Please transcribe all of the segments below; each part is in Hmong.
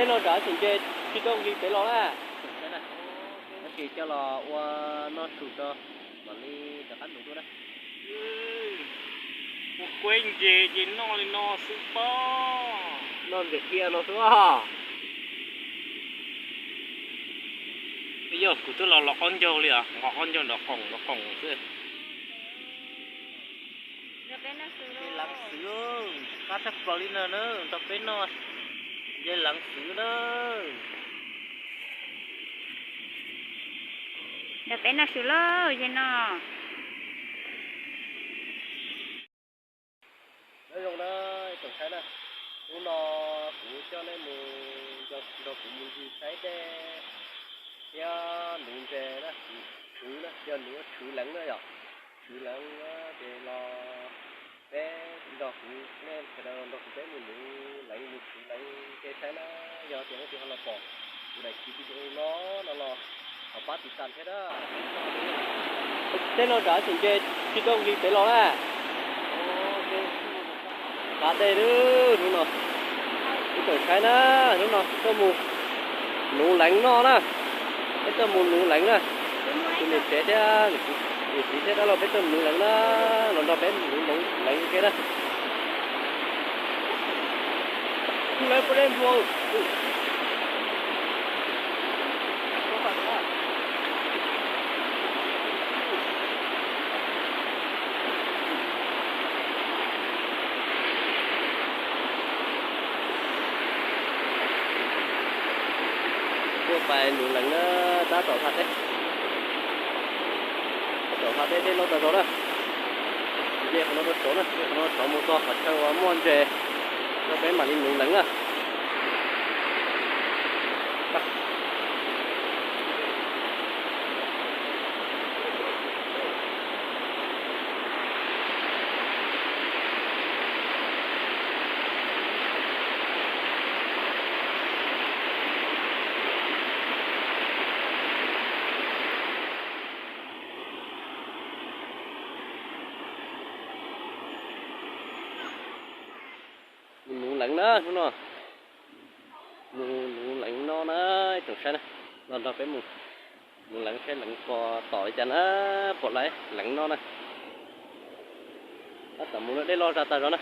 Teb no rov xyem ntses tsis tau nqis pem los na. Tab sis coj los ua noj su tso mam li rov qab nuv dua na. Ua kueb ntses ces noj li no xwb pob. Noj ntses qia no xwb. Yog kuv twb los los qaub ncaug li os, nqos qaub ncaug nrov qoom nrov qoom xwb. Ntses leev xwm, qab tshaj plaws li no na, nrog peb noj ntses leev xwm na. Nrog peb noj su lauj, yog no. Nyob zoo na ib tsoom saib na, hnub no kuv coj nej mus nrog kuv mus ncig saib dej thiab nuv ntses na, tshwv na, yog nuv tshwv leev na yom, tshwv leev ces los peb nrog kuv, nej sawv daws nrog kuv peb mus nuv leev mus tshwv leev ntses saib na. Yog tias nej tsis ho los pom kuv daim video no no los thov pab tiv tas thiab na. Teb no rov xyem ntses tsis tau nqis pem los na. Qav dej hnub no, ib tsoom saib na, hnub no tuaj mus nuv leev noj na. Peb tuaj mus nuv leev na. Kuv niam tsev thiab niam txiv thiab dab laug peb tuaj nuv leev na, los nrog peb nuv leev ua ke na. Leev puas dej nplua. Tuaj pais nuv leev na, tab tom thaj teb. Tab tom thaj teb, dej loj tas zog na. Nce qhov no rau saud na, nce qhov no rau saud mus txog qhov chaw uas muaj ntses, rau peb mam li nuv leev na. Mus nuv leev na hnub no. Mus nuv leev no na, ib tsoom saib na, los nrog peb mus nuv leev saib leev puas tom li cas na, puas laiv leev no na. Tab tom mus na, dej loj tas zog na,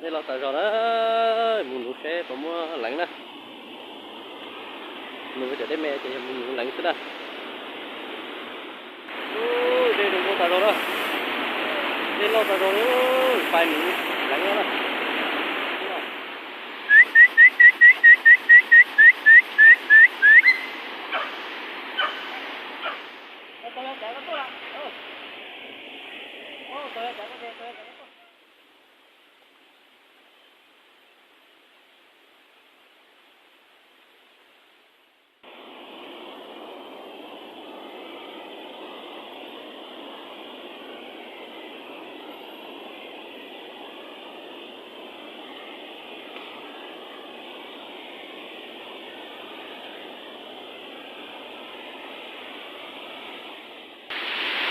dej loj tas zog na, mus nuv seb puas muaj leev na. Nuv cov dej me ces yog mus nuv leev xwb na. Dej zoo nkauj tas zog na, dej loj tas zog, pais nuv leev na.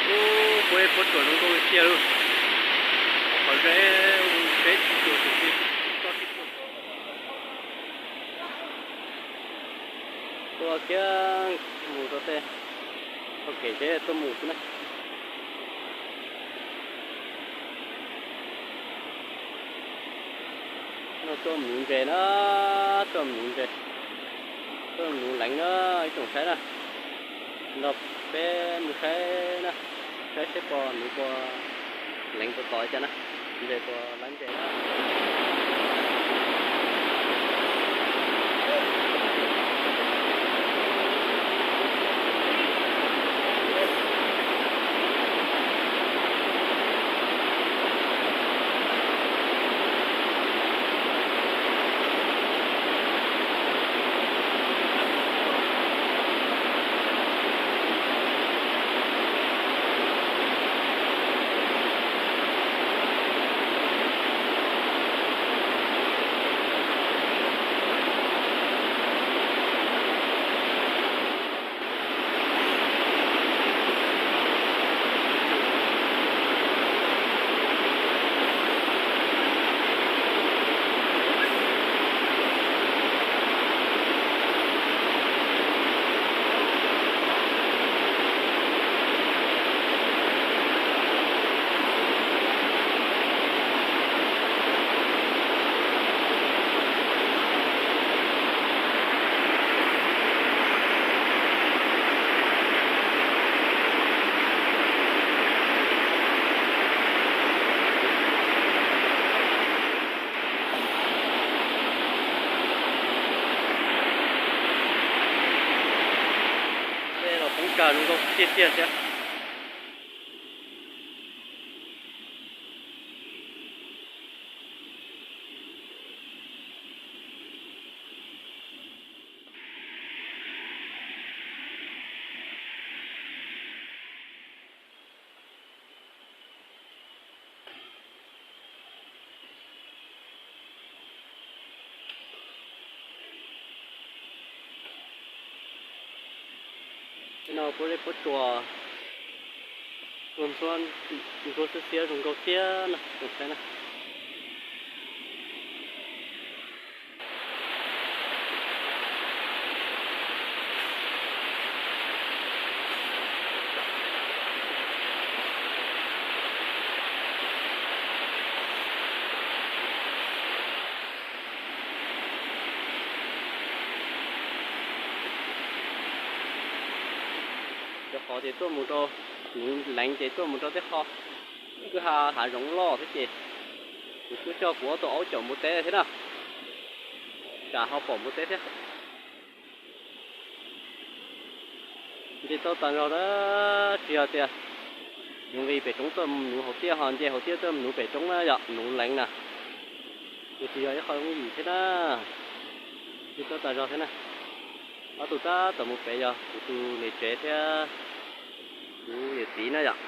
Ub, puab ib puab tsuas zoo nkauj tiag lauj. Qhov zeb, zeb tsis tsuas tsuas tsis toj tsis tsuas. Tuaj kiag mus rau tej txoj kev zeb tuaj mus xwb na. No tuaj mus nuv ntses na, tuaj mus nuv ntses, tuaj mus nuv leev na, ib tsoom saib na. Nrog peb mus saib na, saib seb puas nuv puas leev puas tom li cas na, ntses puas laiv ntses na. Kaj zoo nkauj tiag tiag thiab. Tej no puab zeb puab tsua, ntxhua xiab xiab zoo nkauj tiag no, saib na. Cov qhov ces tuaj mus rau, nuv leev ces tuaj mus rau tej qho kwj ha hav zoov loj thiab ces kuv kuj coj kuv ob tug aub caum mus teb thiab na, tsam ho pom mus teb thiab. Nce tau tas zog na, tsis yog tias nuv nqis pem roob tuaj nuv hauv tiaj ho nce hauv tiaj tuaj nuv pem roob na yom, nuv leev na. Ces tsis yog ib qho yooj yim thiab na. Nce tau tas zog thiab na. Ob tug tab tom mus pem yog kuv tus niam tsev thiab kuv yawm txiv na yom.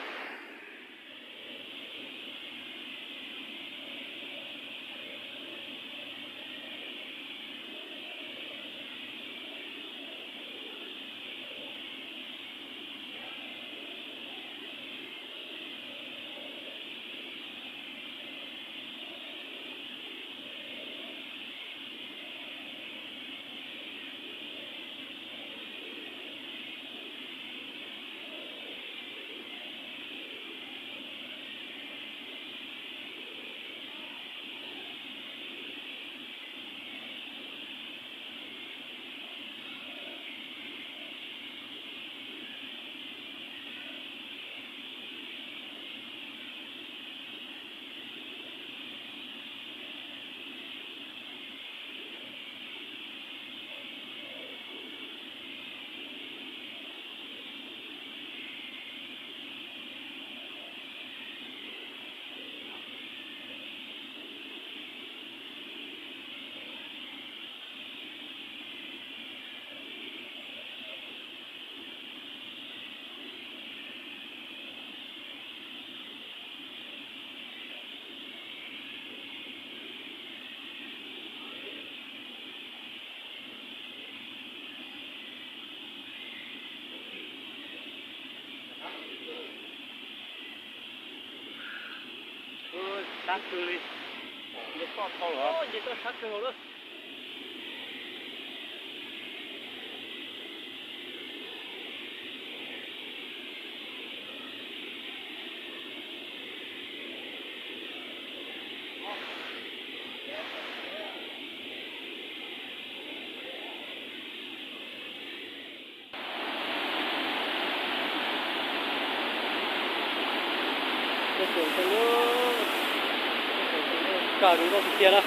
Sab kawg li. Nce toj dhau lawm. Nce toj sab kawg lawm. Kaj zoo nkauj tiag tiag na.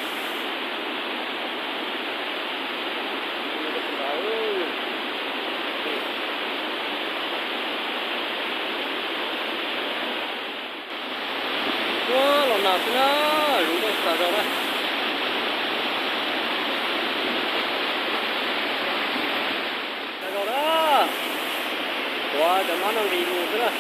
Ua los nag xwb na, zoo nkauj tas zog na. Zoo na, tuav cov mab no nqis mus xwb na.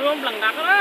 Ua nplam nqav na.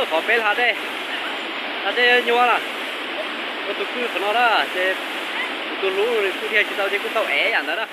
Qhov peb hla dej. Tag tej nyuaj na, ua tus kwj qhov no na, ces kuv tus hlub kuj dhia tsis tau ces kuj tau ev yam ntawd na.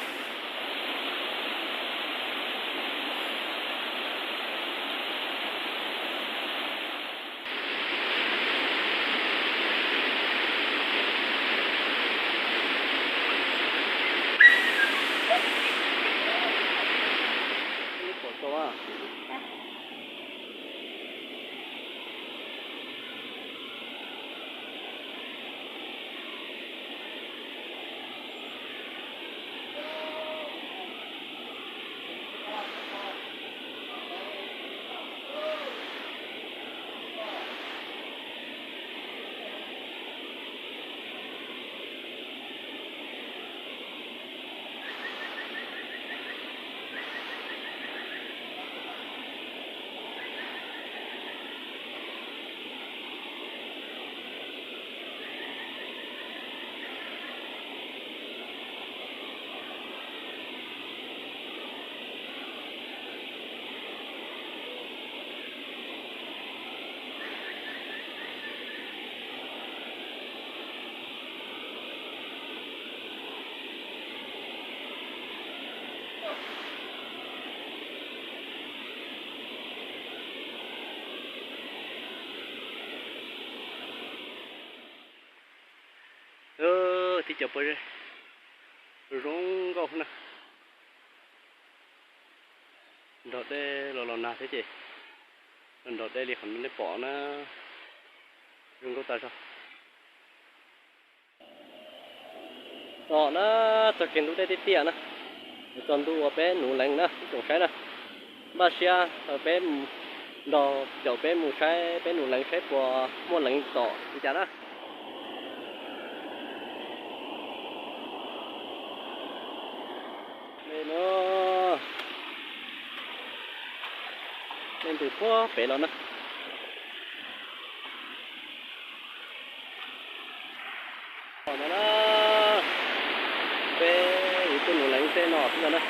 Tib co pob zeb zoo nkauj na. Nrog dej los los nag thiab ces nrog dej li qhov nej pom na, zoo nkauj tas zog. Tom na, txog kiag ntug dej tiaj tiaj na, txog ntu uas peb nuv leev na ib tsoom saib na. Npaj siab peb nrog caum peb mus saib peb nuv leev saib puas muaj leev tom li cas na. Dej ntws puag pem los na. Tom no na, peb yuav tuaj nuv leev tej no xwb ntag na.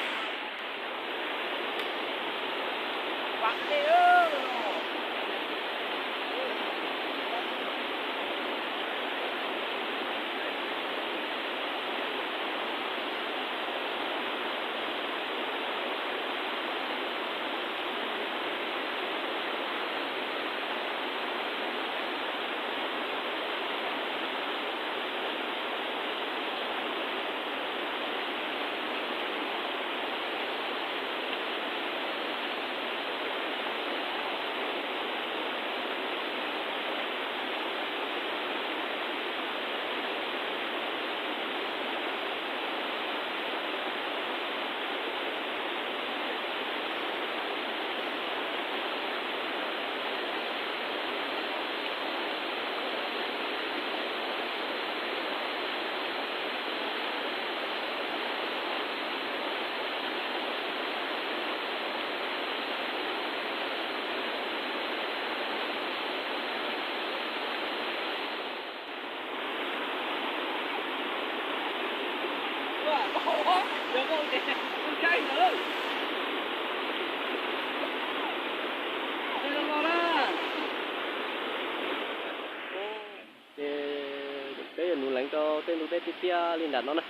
Ces peb yuav nuv leev rau tej ntug dej tiaj tiaj li nram no na.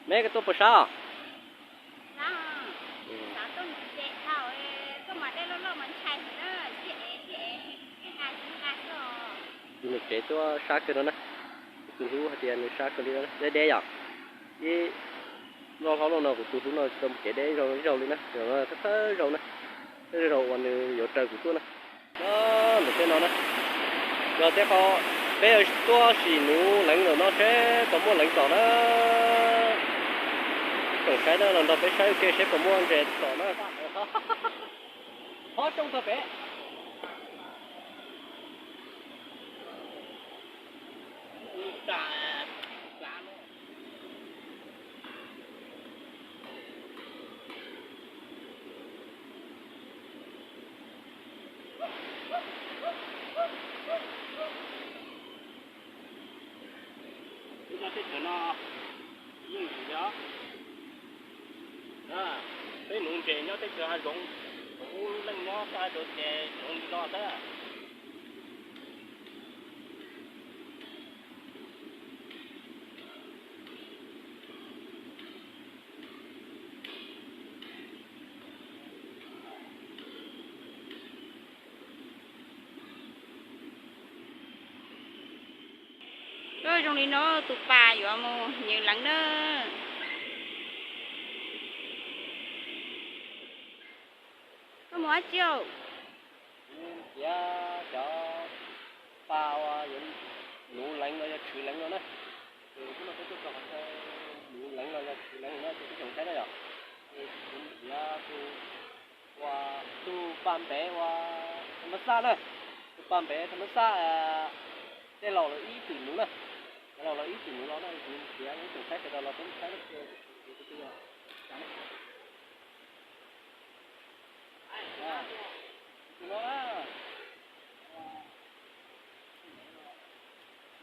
Meb koj tuaj puas sab? Kuv mus kev tuaj sab kawg no na. Kuv tus hlub hais tias nws sab kawg li no, deb deb yom. Ib loj hlob loj no kuv tus hlub no tsis tau mus kev deb ib zaug li na, thawj thawj zaug na, thawj zaug uas nws yuav raws kuv tuaj na. Ntawm tej no na, yog tej qho peb yuav tuaj sim nuv leev ntawm no seb puas muaj leev tom na. Tsoom saib na, los nrog peb saib ua ke seb puas muaj ntses tom na. Qhov rooj txog pem. Nyob teb chaws no yeej yim os. Peb nuv ntses nyob teb chaws hav zoov, kuv lub neej nyob teb chaws hav zoov ces nuv li no xwb. Zoo li no tus pas yuav mus nyws leev na. Koj mus dab tsi? Kuv nrhiav cov pas uas yuav nuv leev los yog tshwv leev no na. Ces hnub no peb tuaj txog qhov chaw nuv leev los yog tshwv leev no ces peb tsoom saib na yom. Ces kuv nrhiav tus uas tus pas npev uas tham mas xaj na, tus pas npev tham mas xaj, tej laus lawv ib txwm nuv na, cov laus lawv ib txwm nuv los na, kuv nrhiav ib tsoom saib sawv daws los peb saib na. Tshwv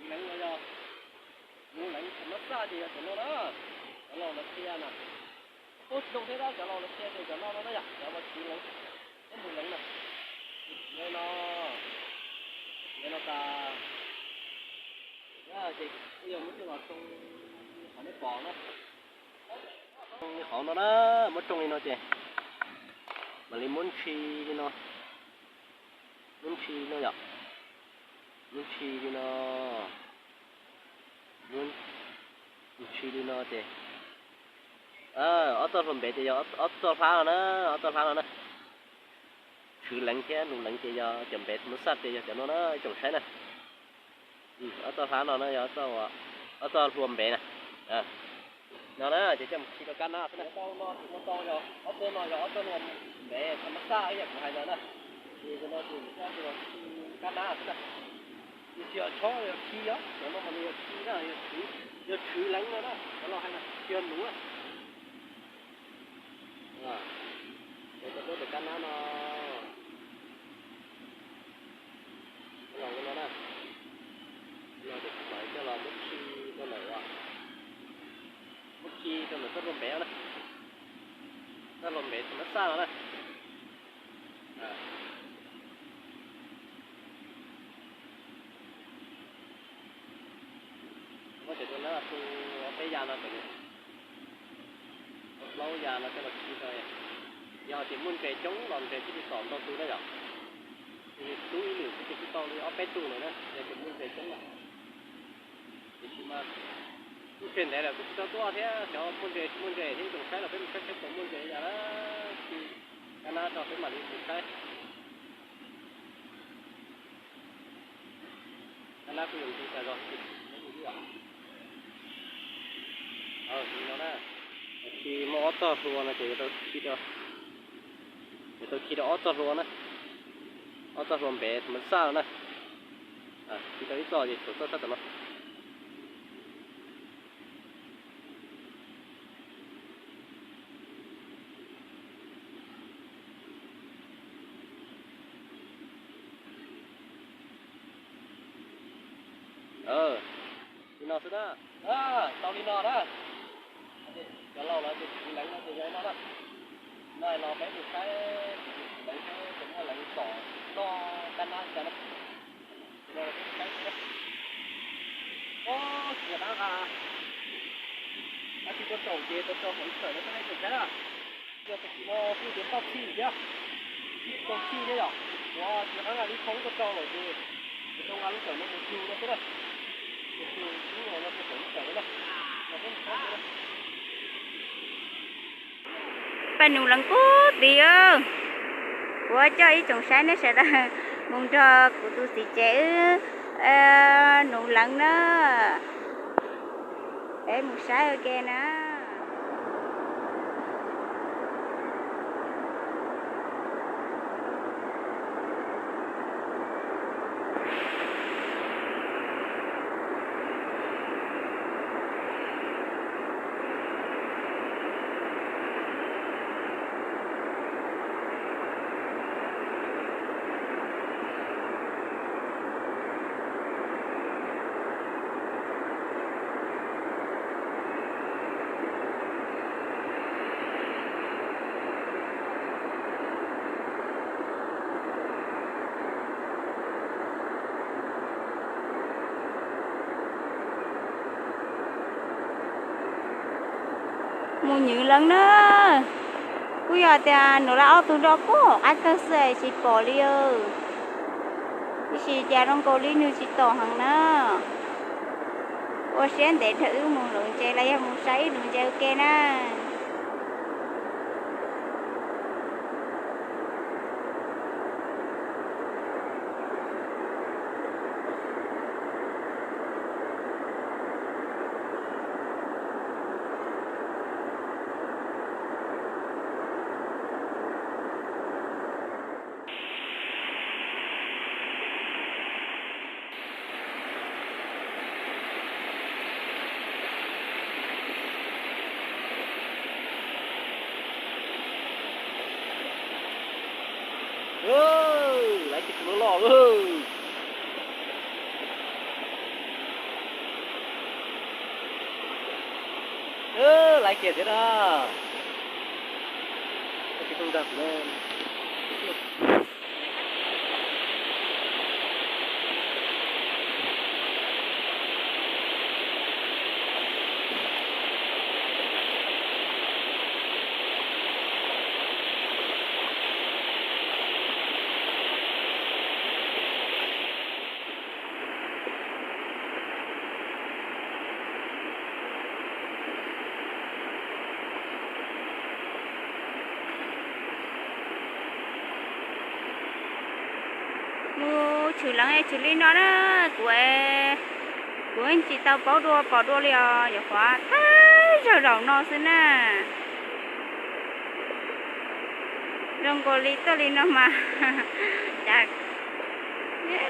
leev los yog nuv leev tham mas xaj ces yog cov no na, cov laus lawv qhia na. Kuj tsis zoo thiab, cov laus lawv qhia tias cov no no na yom, cov uas tshwv leev thiab nuv leev na. Tshwv no, tshwv no tas ces kuj yog muab coj los tsoo qhov nej pom na. Tsoo li qhov no na, muab tsoo li no ces mam li muab ntshi li no, muab ntshi no yom, muab ntshi li no, muab ntshi li no ces ob txoj hlua npev ces yog ob txoj hlab no na, ob txoj hlab no na. Tshwv leev thiab nuv leev ces yog cov npev tham mas xaj ces yog cov no na ib tsoom saib na. Ob txoj hlab no na yog ob txoj hlua npev na. No na ces coj mus khi rau kab nab xwb na. Ob txoj no yog ob txoj hlua npev tham mas xaj ib yam kuv hais ntawd na. Ces cov no ces coj mus khi kab nab xwb na. Nws tsis yog tshob, yog khi os, cov no mas nws yog khi na, yog tshwv leev no na, cov laus hais na, tsis yog nuv na. Ces koj tuav tus kab nab no, los no na, no ces kuv mam coj los muab khi rau ntawm, muab khi rau ntawm txoj hlua npev na, txoj hlua npev tham mas xaj no na. Muab cov tus nab tu ob peb ya no ces, plaub ya no coj los khi rau. Yog tias muaj ntses coob los ntses thiaj li tom ntau tus na yom. Ces tub ib lwm xwb ces kuj tau li ob peb tus lawm na, yog tias muaj ntses coob lawm. Tiam sis mas kuj tseg ntev lawm kuj tsis tau tuaj thiab, cov muaj ntses tsis muaj ntses thiab tsoom saib los peb mus saib saib puas muaj ntses li cas na. Khi kab nab tso peb mam li mus saib. Kab nab kuj yuav nti tas zog. Li no na, khi muaj ob txoj hlua no ces yuav tau khi rau, yuav tau khi rau ob txoj hlua na, ob txoj hlua npev tham mas xaj no na. Khi tau ib txoj ces tshuav txoj sab tom no. Li no xwb na. Tau li no na. Cov laus lawv tias tshwv leev no ces yog li no na. No los peb mus saib tshwv leev thiab cov muaj leev tom noj kab nab li cas na. Ob, tsis nqa, dab tsi tuaj tsaus ces tau tsaus hauv lub tawm no txhob nej tsoom saib na. Yog tag kis no kuj tias toj txhij thiab, tsis tau txhij thiab yom. Ua tsis nqa li khoo tuaj tsaus lawm ces tau nqa lub tawm no mus yug no xwb na. Mus yug lub no rau saum lub tawm no na. Peb nuv leev kub tid, kuv coj ib tsoom saib nej sawv daws mus nrog kuv tus txiv tsev wb nuv leev na. Peb mus saib ua ke na. Mus nyuv leev na. Kuj yog tias nws lawv ob tug nrog kuj hauv qab kawg xwb tsis pom li. Tab sis cas zoo nkaus li nws tsis tom heev na. Ua siab ntev dhawv wb mus luv ntses los yog mus saib wb luv ntses ua ke na. Laiv kiag tus loj loj. Laiv kiag thiab na. Mus tshwm leev tshwm li no na, kuv, kuv tsis tau paub dua pom dua li os, yog qhov tag zog zaum no xwb na. Zoo nkaus li tuaj li no mas, cas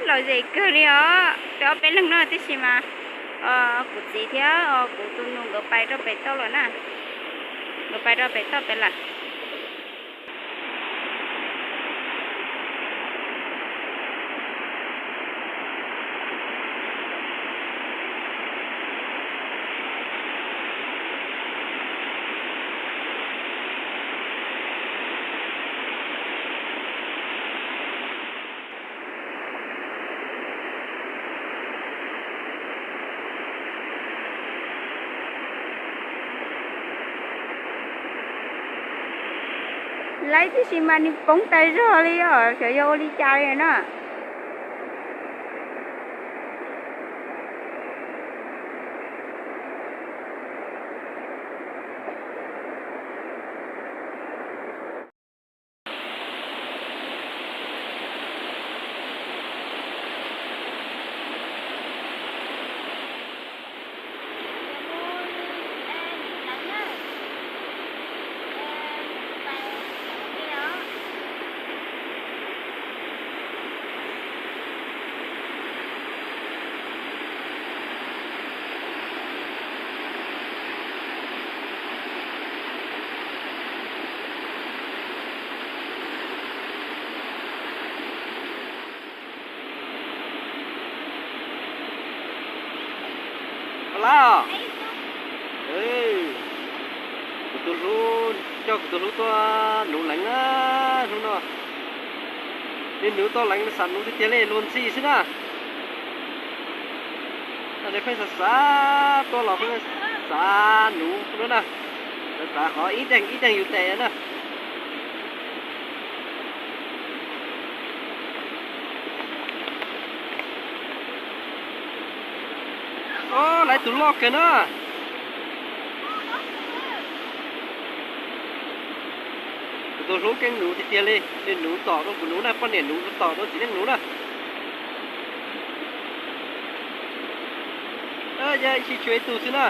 lom zem kawg li os, peb ob peb leeg no tib si mas, kuv txiv thiab kuv tus nus nkawd pais rau pem toj lawm na, nkawd pais rau pem toj pem lawm. Laiv tib si mas nws poob tas zog li os, xyov yog ua li cas li na. Lab os, kuv tus hlub, coj kuv tus hlub tuaj nuv leev na, hnub no. Niaj hnub tuaj leev xav nuv tiag tiag li, luag ntxhi xwb na. Nej pheej xav xav tuaj los pheej xav nuv no na, xav xav qhov ib deeg ib deeg yus tes na. Laiv tus loj kawg na. Kuv tus hlub keeb nuv tiag tiag li, nws nuv tom rau kuv nuv na, poj niam nuv tom rau txiv neej nuv na. Yog ib sij tshuav ib tug xwb na.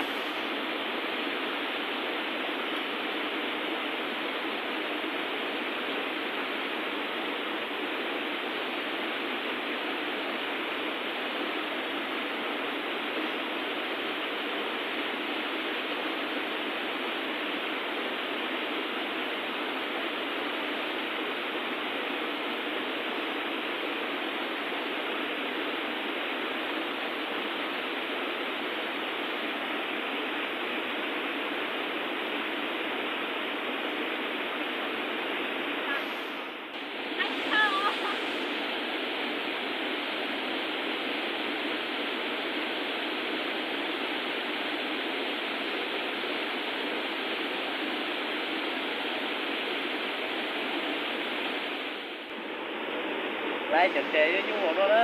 Laiv cov ntses nyuj nyuj hauv no na,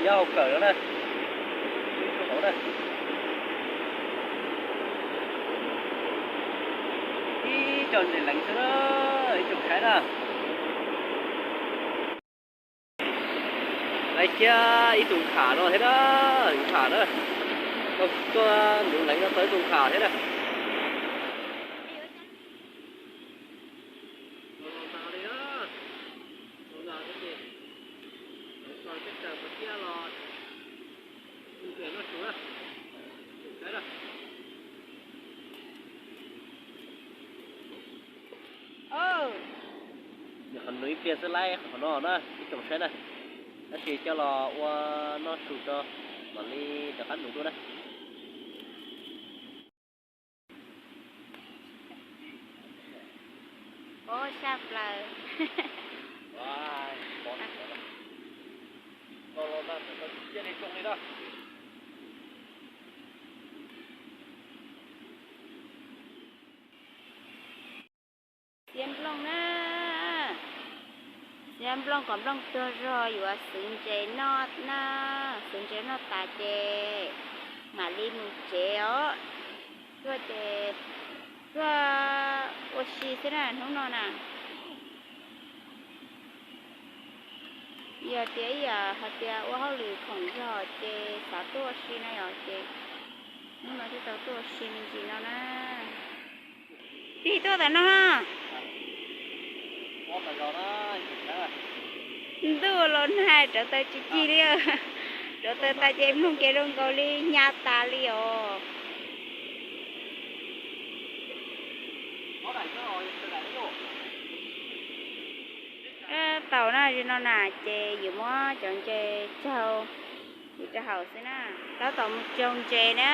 nyob hauv kawm no na. Nyuj nyuj hauv na. Coj ntses leev xwb na, ib tsoom saib na. Laiv kiag ib tug nkham no thiab na, nkham na, tuaj ntuv leev no tau ib tug nkham thiab na. Nws qhov nws ib pliag xwb laib qhov no na ib tsoom saib na, tab sis coj los ua noj su tso mam li rov qab ntuv dua na. Pob saj plaws. Xiab nplooj na, xiab nplooj kom nplooj tuag zog yuav xwv ntses noj na, xwv ntses noj tas ces mam li mus tsev os. Tuaj ces tuaj ua si xwb na hnub no na. Yog tias ib yam hais tias ua hauj lwm khoom zog ces xav tuaj ua si no yom ces hnub no thiaj tau tuaj ua si me ntsis no na. Tig tuaj tam no. Ntuj los nag rauv taws tsis cig li. Rauv taws tas ces mloog kev zoo nkaus li hnyav tas li os. Tau na, zaum no na ces yus muab cov ntses tsaug yus rau hauv xwb na. Tab tom mus tsaug ntses na.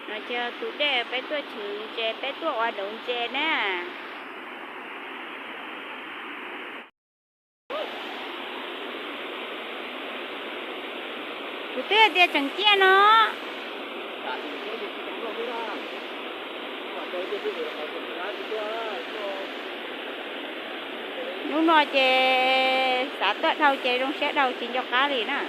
No ces tus dej peb tuaj chwv ntses, peb tuaj ua ntuv ntses na. Kuv twb hais tias tseem ciaj no. Hnub no ces xav tuaj dhau ces zoo siab dhau tsis nco qab li na.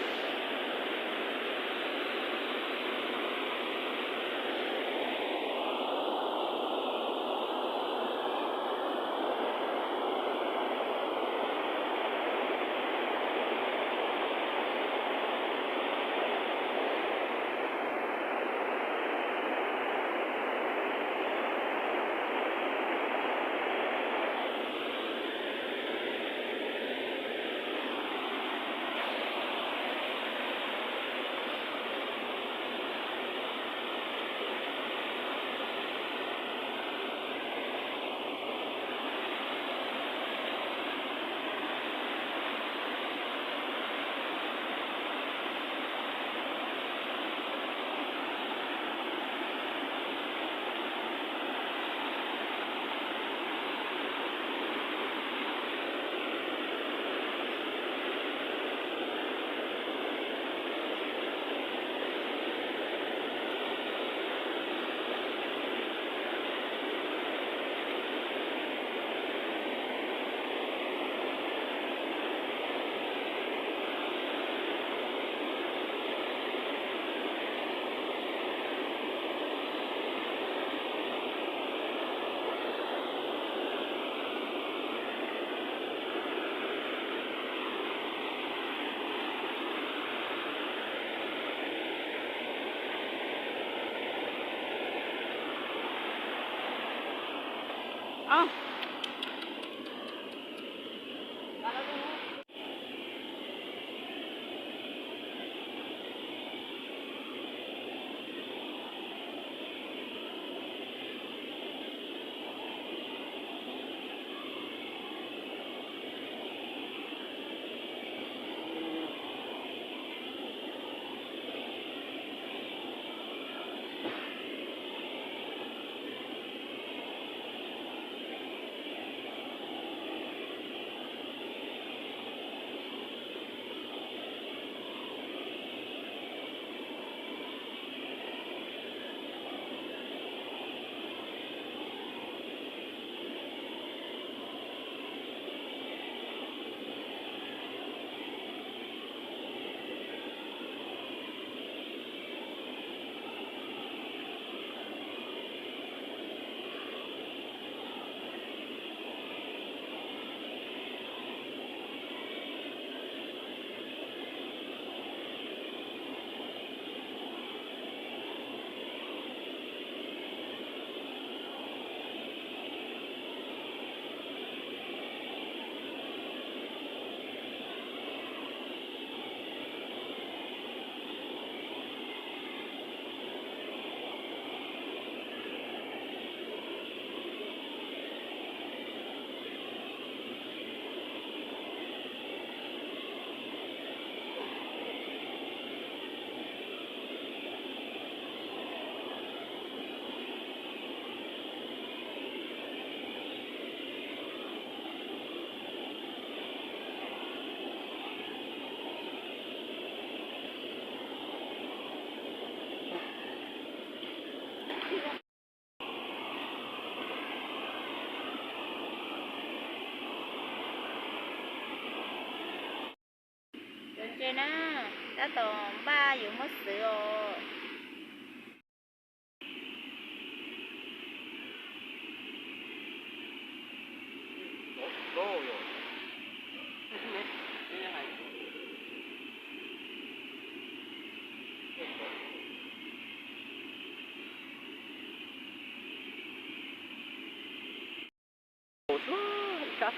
Na, tab tom npaj yuav muab xwv os. Tab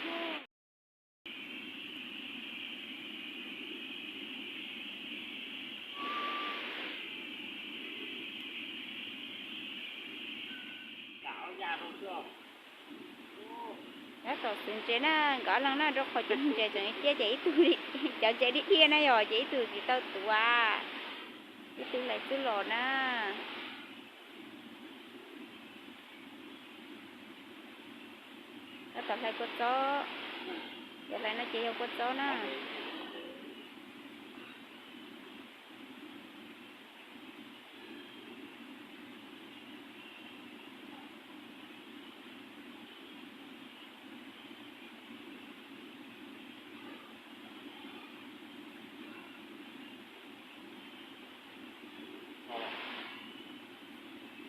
tom xwv ntses na, nkawd ob leeg na, rau qhov cov ntses tseem ciab ces ib tug, cov ntses dhia dhia na yog ces ib tug tsis tau tuav, ib tug hlais xwb los na. Tab tom hlais kua txob, yog hlais no ces yog kua txob na.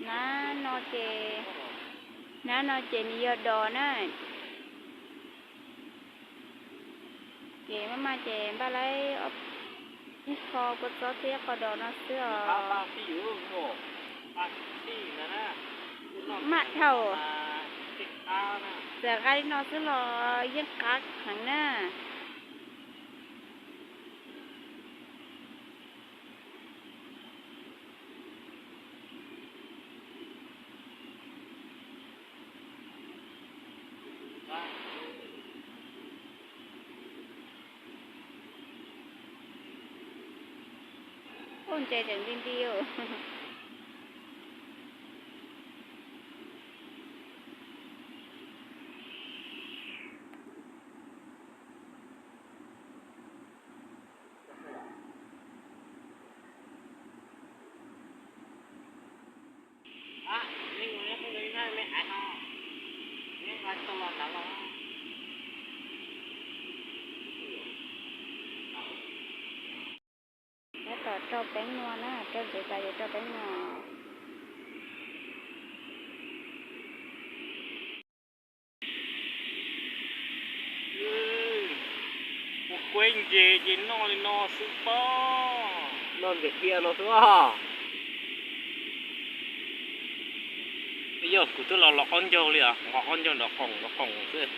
Nab no ces, nab no ces nws yog dos na. Ces maj mam ces npaj laib ib qho kua txob thiab ib qho dos no xwb os. Maj dhau. Txawm nqa li no xwb los yeej qab heev na. Ub, ntses tseem nti nti. Tab tom rau peeb no na, rau ntsev tas yuav rau peeb no. Ua kueb ntses ces noj li no xwb pob. Noj ntses dhia no xwb. Yog kuv twb los los qaub ncaug li os, nqos qaub ncaug nrov qoos nrov qoos xwb.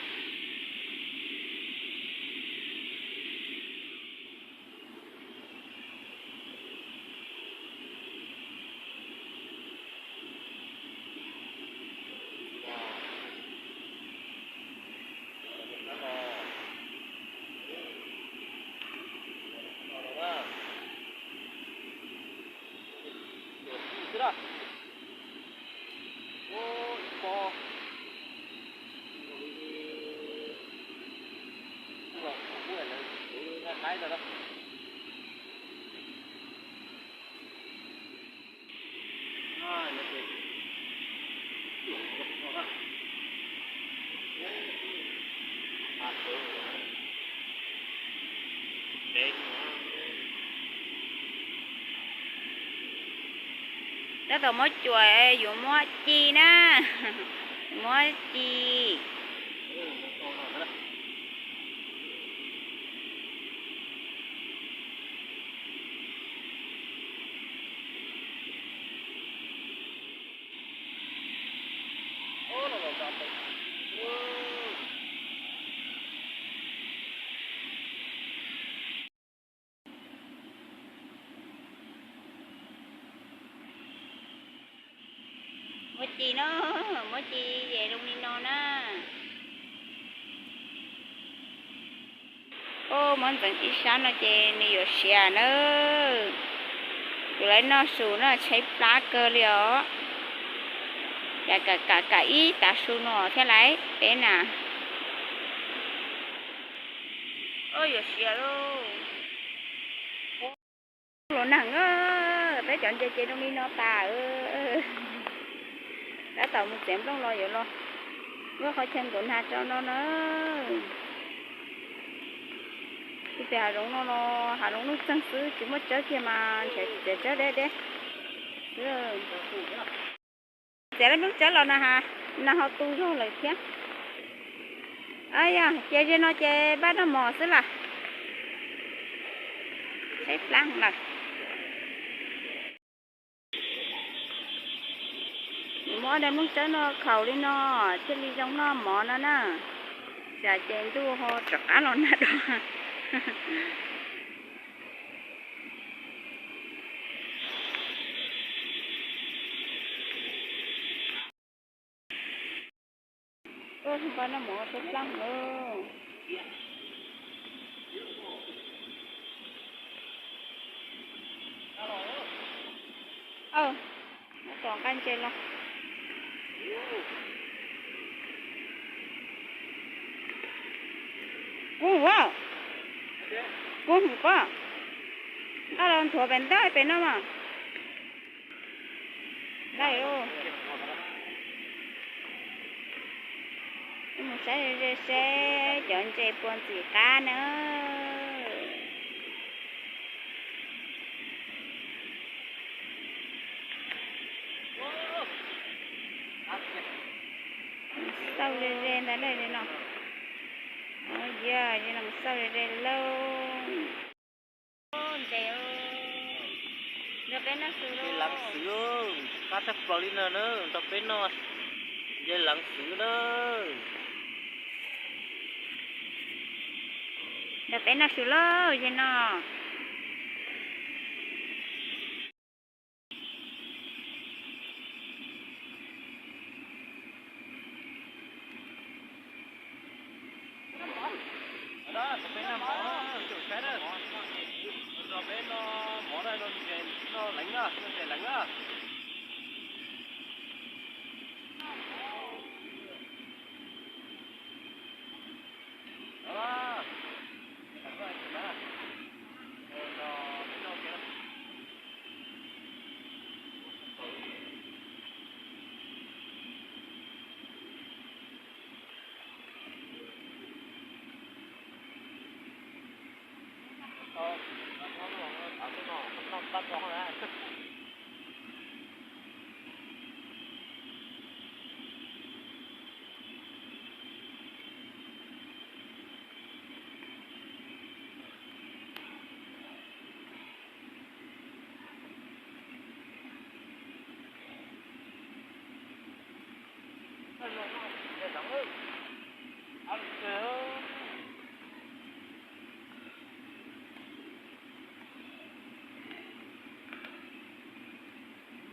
Tab tom muab cuam, yuav muab ci na, muab ci. Muab ci no, muab ci es zoo li no na. Ub, muab ntxeev ib sab no ces nws yuav siav na. Yuav lawv noj su no tshaib plab kawg li os. Cas kam kam ib tav su no thiab lawm peb na. Ub, yuav siav lauj. Los neeg, peb cov ntses ces zoo li no tas. Tab tom mus txiav nplooj los yuav los muab qhov chaw nkaum nag rau no na. Kuv tias hav zoov no los hav zoov nuj txeeg xwb, tsis muaj tsawb kiag mas nrhiav txiav tsawb deb deb xwb. Txiav lub tsawb los na has, nas ho tu zog lawm thiab. Yog ces ze no ces npaj noj mov xwb las. Saib plab lawm. Muab daim nplooj tsawb no khaum li no thiaj li zoo noj mov no na. Tsam ces ntuj ho rov qab los nag dua. Npaj noj mov saib plab lawm. Muab tos nqaij ntses los. Kub hwm, kub hwm pob. Koj los nthuav pem ntawm pem no mas. Laij lauj. Mus saib ze seb cov ntses puas ntxim qab na. Xauj ze ze ntag lauj no. Yog li no mus xauj ze ze lauj. Ntses, nrog peb noj xwb lauj. Qab tshaj plaws li no na, nrog peb noj ntses leev xwb na. Nrog peb noj xwb lauj, ze no.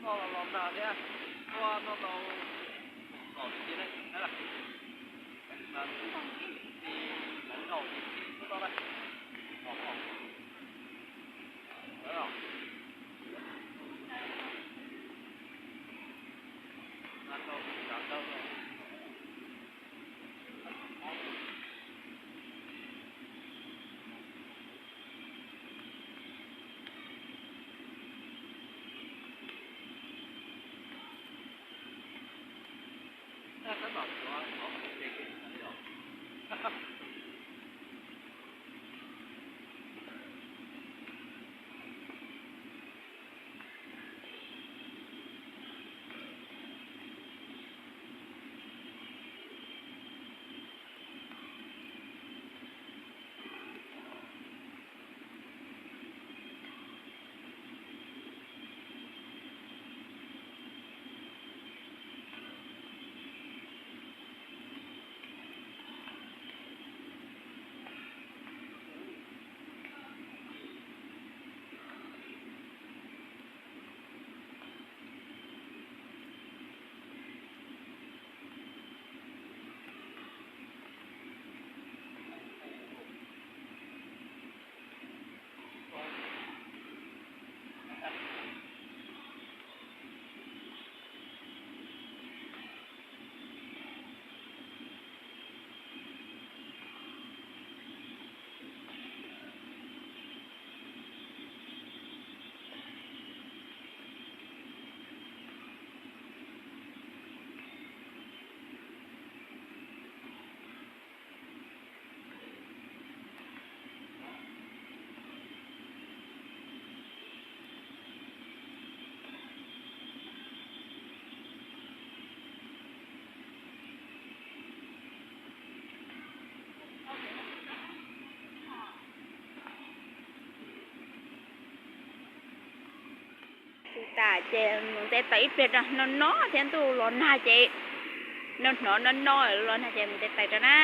Noj los los nag thiab, tuaj noj tau kaum tis na, tis nees nkaum tis tsib tuaj tau na. Ces mus nte tais ib pliag no no thiab, ntuj los nag ces no hnov no no los nag ces mus nte tais rau na.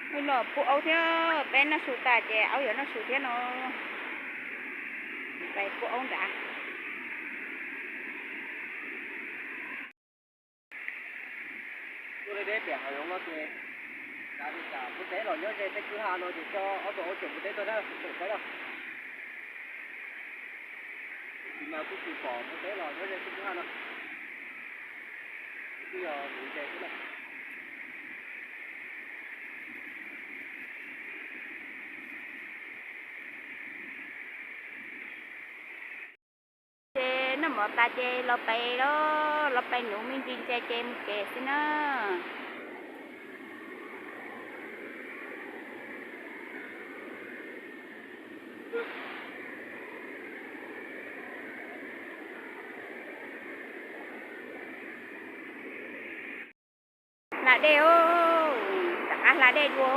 Hnub no pub aub thiab, peb noj su tas ces aub yuav noj su thiab no. Peb pub aub nrad. Tuaj deb deb pem hav zoov no ces, xav tias tsam mus teb los nyob ze tej kwj ha no ces coj ob tug aub tseem mus teb tuaj na, tseem pab na. Tab sis mas kuj tsis pom mus teb los nyob ze tej kwj ha no. Twb yog mus ze xwb na. Ces noj mov tas ces los pais, los pais nuv me ntsis ntses ces mus tsev xwb na. Hla dej os, rov qab hla dej dua.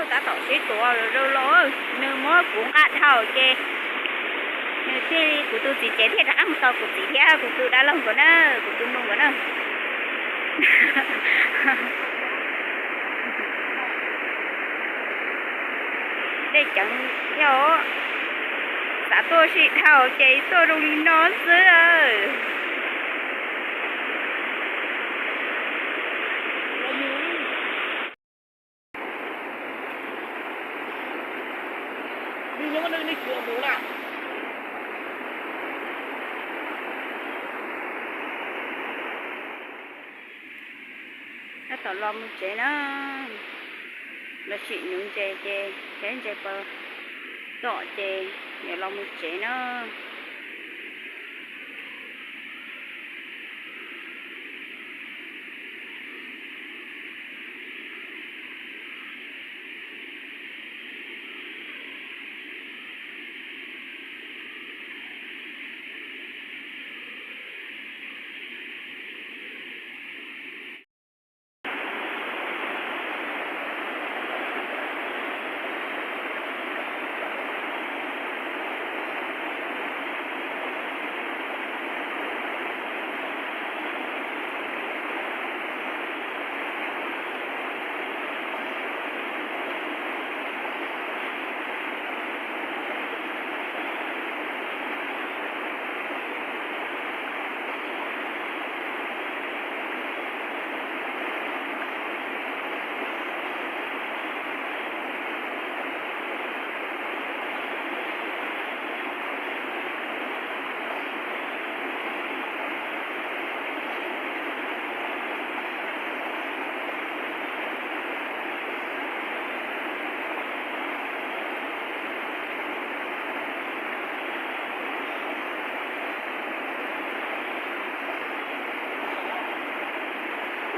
Tab tom sib tuav los, nws muab kuv nqa dhau ces nws thiaj, kuv tus txiv ces thiaj rov qab mus tos kuv txiv thiab kuv tus dab laug nkawd na, kuv tus nus nkawd na. Dej ceev thiab os. Xav tuaj sim dhau ces tuaj zoo li no xwb. Tab tom los mus tsev na, los sim nuv ntses ces saib ntses puas tom ces yuav los mus tsev na.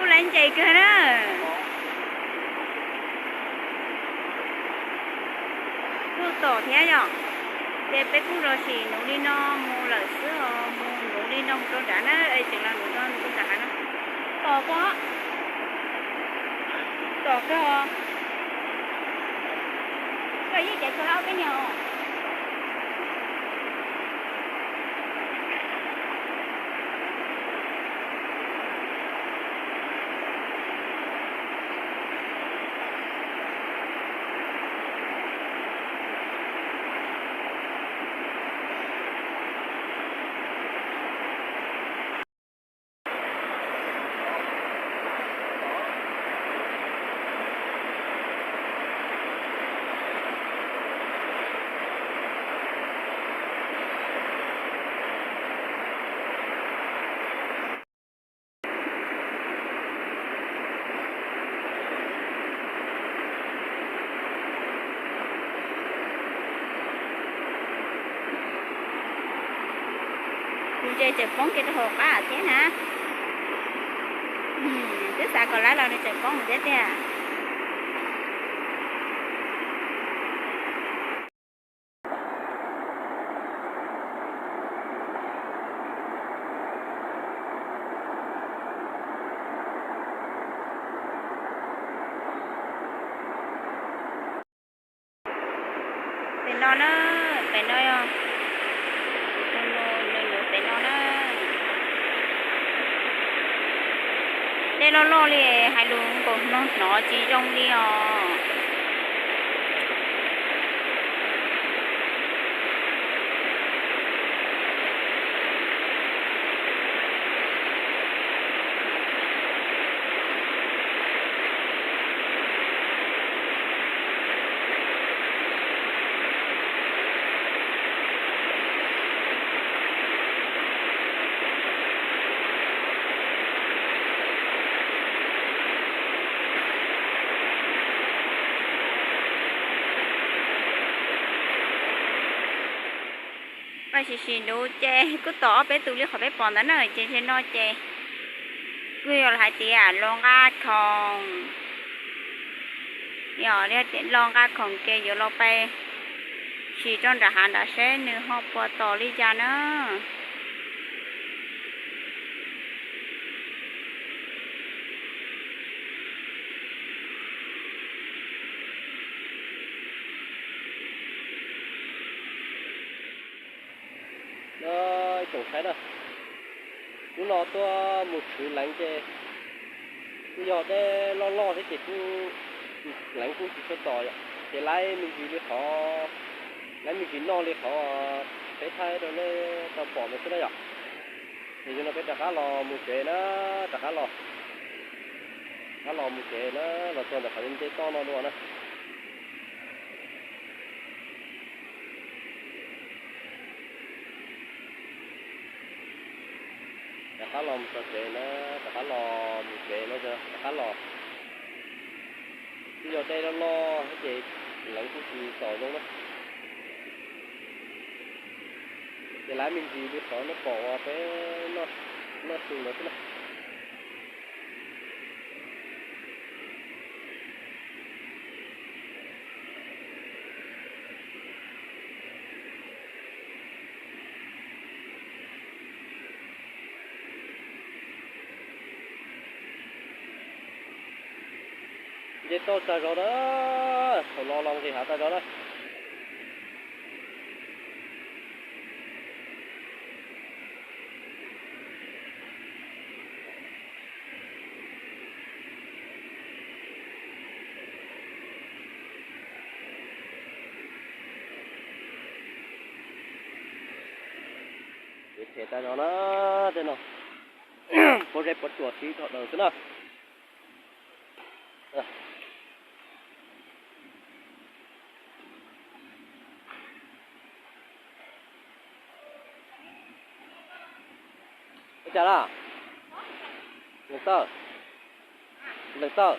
Kuj laiv ntses kawg na. Kuj tom thiab yom. Ces peb kuj los sim nuv li no mus lawm xwb os, mus nuv li no mus rau nrad na, es tseem los nuv rau nrad na. Tom kawg, tom kawg os. Koj yeej cev kawg hauv peb nyuag os. Tus ntses tseem poob kiag rau hauv qab thiab na. Twb xav kom laib los nws tseem poob thiab tiag. Pem no na, pem no yog, pem no na. Dej loj loj li, hais lus nkaus no hnov tsis zoo li os. Vaj sim sim ntuv ces kuj tom ob peb tus li qhov peb pom ntawd na, ces ze no ces kuj yog hais tias los nqa khoom, yog tias los nqa khoom ces yuav los pais sim rau nram hav nrad seb nws ho puas tom li cas na. No ib tsoom saib na, hnub no tuaj mus tshwv leev ces kuj yog dej loj loj thiab ces kuj leev kuj tsis tshua tom yom, ces laib me ntsis li qhov, laib me ntsis noj li qhov peb thaij rau nej tau pom ntawd xwb na yom. Ces yog no peb rov qab los mus tsev na, rov qab los, rov qab los mus tsev na, los txog ntawm qhov nce toj no dua na. Rov qab los mus txog tsev na, rov qab los mus tsev na, rov qab los. Twb yog dej loj loj thiab ces leev kuj tsis tom zoo na. Ces laib me ntsis li qhov nej pom uas peb noj su ntawd xwb na. Nce toj tag zog na, thaum los los nqis hav tag zog na. Ces phem tag zog na, tej no pob zeb pob tsuas sib dhos daws xwb na. Ua cas lawm? Leej Txawj, Leej Txawj.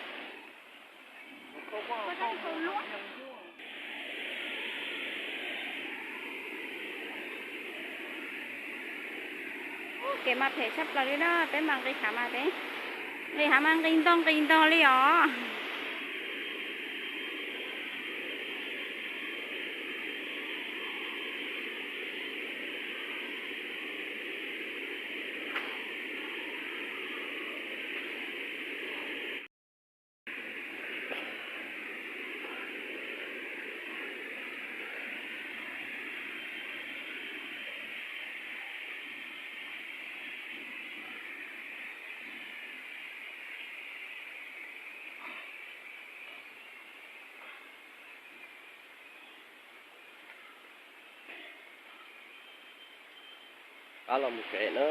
Kev mas phem tshaj plaws li na, peb mas nqis hav mas peb nqis hav mas nqis ntog nqis ntog li os. Qab los mus tsev na.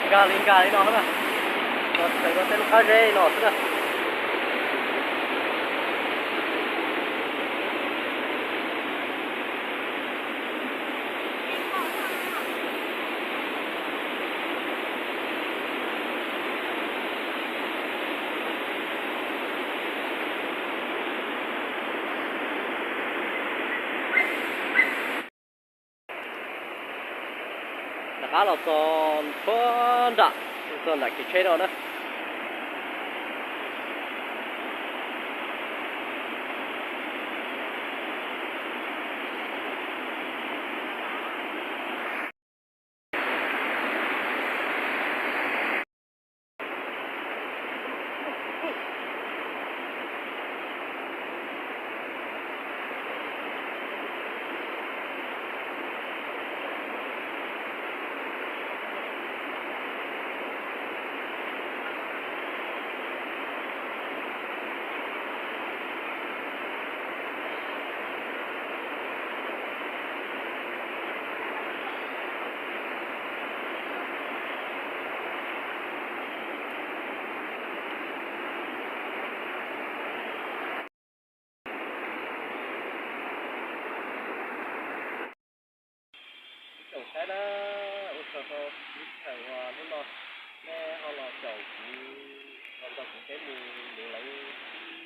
Nkag li nkag li no na, los txawm rau tej lub qab zeb no xwb na. Rov qab los txog puag nram, txog nram kev tsheb no na. Ib tsoom saib na, ua tsaug rau lub sij hawm uas hnub no nej ho los caum kuv, los nrog kuv peb mus luv leev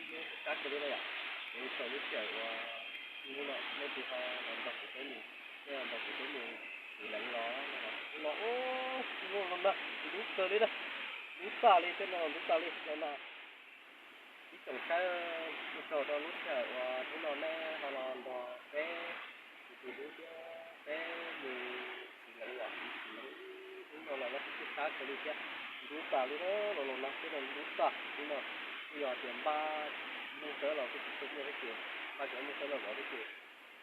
hnub sab kawg li na yom. Ua tsaug lub sij hawm uas hnub no nej twb ho los nrog kuv peb mus, nej los nrog kuv peb mus luv leev los hnub no ub, hnub no los nag ntub kawg li na, ntub tag li, tej no los ntub tag li no na. Ib tsoom saib, ua tsaug rau lub sij hawm uas hnub no nej ho los nrog peb tus hlub thiab peb mus luv leev los, hnub no los ntub sab kawg li thiab, ntub tag li na, los los nag tej no ntub tag li no. Kuj yog tias npaj nplooj tawb los kuj tsis tshua muaj thiab ces, npaj cov nplooj tawb los zov thiab ces,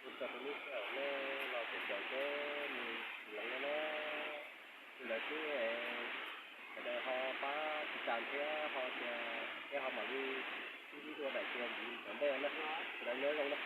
ua tsaug rau lub sij hawm nej los caum caum peb mus luv leev no na. Li ntawd xwb, sawv daws ho pab tsis tas thiab ho tias peb ho mam li sib ntsib dua daim video ntxiv tom ntej na. Sawv daws nyob zoo na.